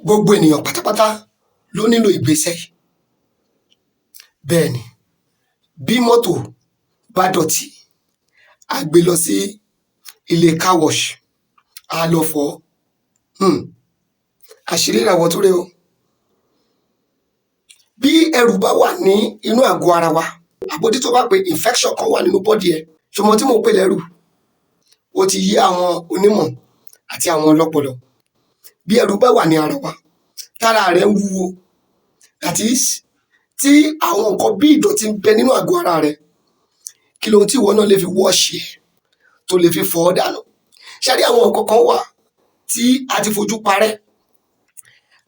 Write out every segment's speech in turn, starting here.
Gbogbo ènìyàn pátápátá ló nílò ìgbésẹ̀ yìí. Bẹ́ẹ̀ ni, bí mọ́tò bá dọ̀tí, a gbé lọ sí ilé car wash, a lọ fọ̀ ọ́. Àṣírí ìràwọ̀ tó rè o. Bí ẹrù bá wà ní inú àgọ́ ara wa, àbódí tó bá pé infection kan wà nínú body ẹ, ṣùgbọ́n tí mò ń pè lẹ́rù, ó ti yé àwọn onímọ̀ àti àwọn ọlọ́pọlọ. Bí ẹrù bá wà ní ara wa, tára rẹ̀ ń wúwo, that is, tí àwọn nǹkan bí ìdọ̀tí ń bẹ nínú àgọ́ ara rẹ̀, kí lohun tí ìwọ náà lè fi wash ẹ̀, tó lè fi fọ̀ ọ́ dànù? Ṣé rí, àwọn nǹkan kan wà tí a ti fojú parẹ́.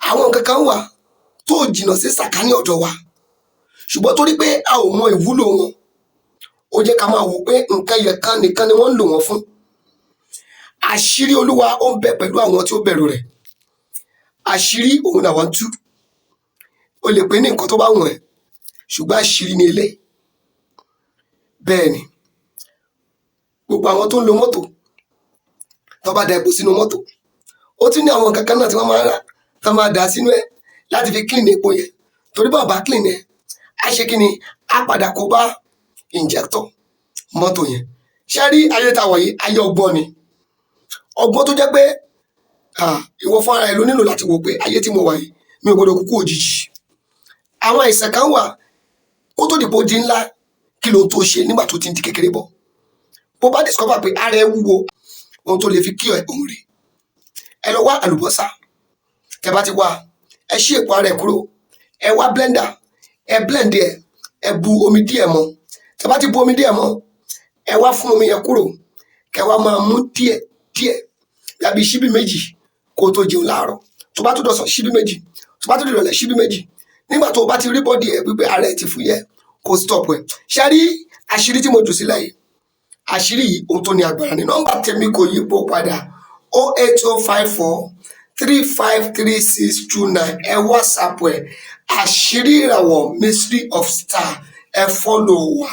Àwọn nǹkan kan wà tó jìnnà sí sàkání ọ̀dọ̀ wa, ṣùgbọ́n torí pé a ò mọ ìwúlò wọn, ó jẹ́ ká máa wò pé nǹkan yẹn kan nìkan ni wọ́n ń lò wọ́n fún. Àṣírí Olúwa, ó ń bẹ pẹ̀lú àwọn tí ó bẹ̀rù rẹ̀. Àṣírí òun làwọn ń tú. O lè pè ní nǹkan tó bá wùn ẹ́, ṣùgbọ́n àṣírí ni eléyìí. Bẹ́ẹ̀ ni, gbogbo àwọn tó ń lo mọ́tò, tó bá da epo sínú mọ́tò, ó tún ní àwọn nǹkan kan náà tí wọ́n máa ń rà, tó máa dà sínú ẹ̀ láti fi clean epo yẹn, torí bá bá clean ẹ̀, á ṣe kí ni? Á padà kó bá injector mọ́tò yẹn. Ṣé rí, ayé tá a wà yìí, ayé ọgbọ́n ni. Ọgbọ́n tó jẹ́ pé ìwọ fún ara ẹ ló nílò láti wò pé ayé tí mo wà yìí, mi ò gbọdọ̀ kúkú òjijì. Àwọn àìsàn kan wà, kó tó dìpọ̀ di ńlá, kí ló tó ṣe nígbà tó ti ń di kékeré bọ̀? Bó bá discover pé ara ẹ wúwo, ohun tó lè fi kí ẹ òun rè: ẹ lọ wá àlùbọ́sà. Tẹ bá ti wá, ẹ ṣí èpo ara ẹ kúrò. Ẹ wá blender, ẹ blend ẹ. Ẹ bu omi díẹ̀ mọ́. Tẹ bá ti bu omi díẹ̀ mọ́, ẹ wá fún omi yẹn kúrò, kẹ wá máa mú díẹ̀ díẹ̀, yàbí ṣíbí 2 kó o tó jẹun láàárọ̀. Tó bá tún dọ̀sán, ṣíbí 2. Tó bá tún dìrọ̀lẹ́, ṣíbí 2. Nígbà tó o bá ti rí body ẹ wípé ara ẹ ti fúyẹ́, kó stop ẹ. Ṣe rí àṣírí tí mo jù sílẹ̀ yìí? Àṣírí yìí, ohun tó ní agbára ní. Nọ́mbà tèmi kò yípo padà: 08054353629. Ẹ WhatsApp ẹ, Àṣírí Ìràwọ̀, Mystery of Star. Ẹ follow wa.